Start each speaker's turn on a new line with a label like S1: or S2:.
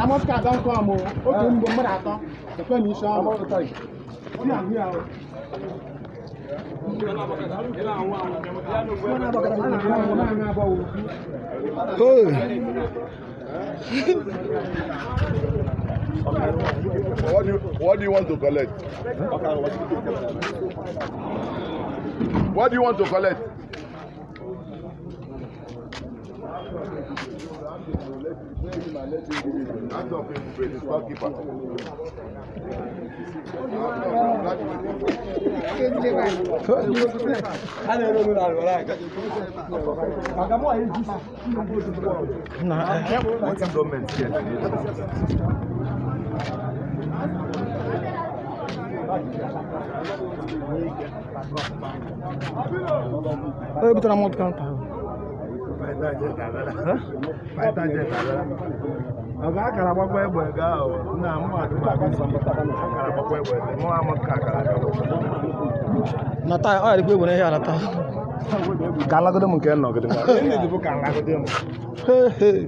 S1: Armored car don come o. Otu mgbe mmadụ atọ. Ekwe na isi ọnụ. Ọ na-ahụ ya o.
S2: What do you want to collect? What do you want to collect? Hands off him, the storekeeper.
S3: Onye butere armored car ahụ?
S4: Ọ ga-akara agbakwa egbe gaa o. Nna m adụba akara agbakwa egbe mụ amaka akara agakwa.
S3: Nata, ọ yarịkwa egbe n'ihe a nata.
S4: Ka alagodo m nke nọgide m. Ndị dị bụ ka alagodo m.
S3: Hey, hey.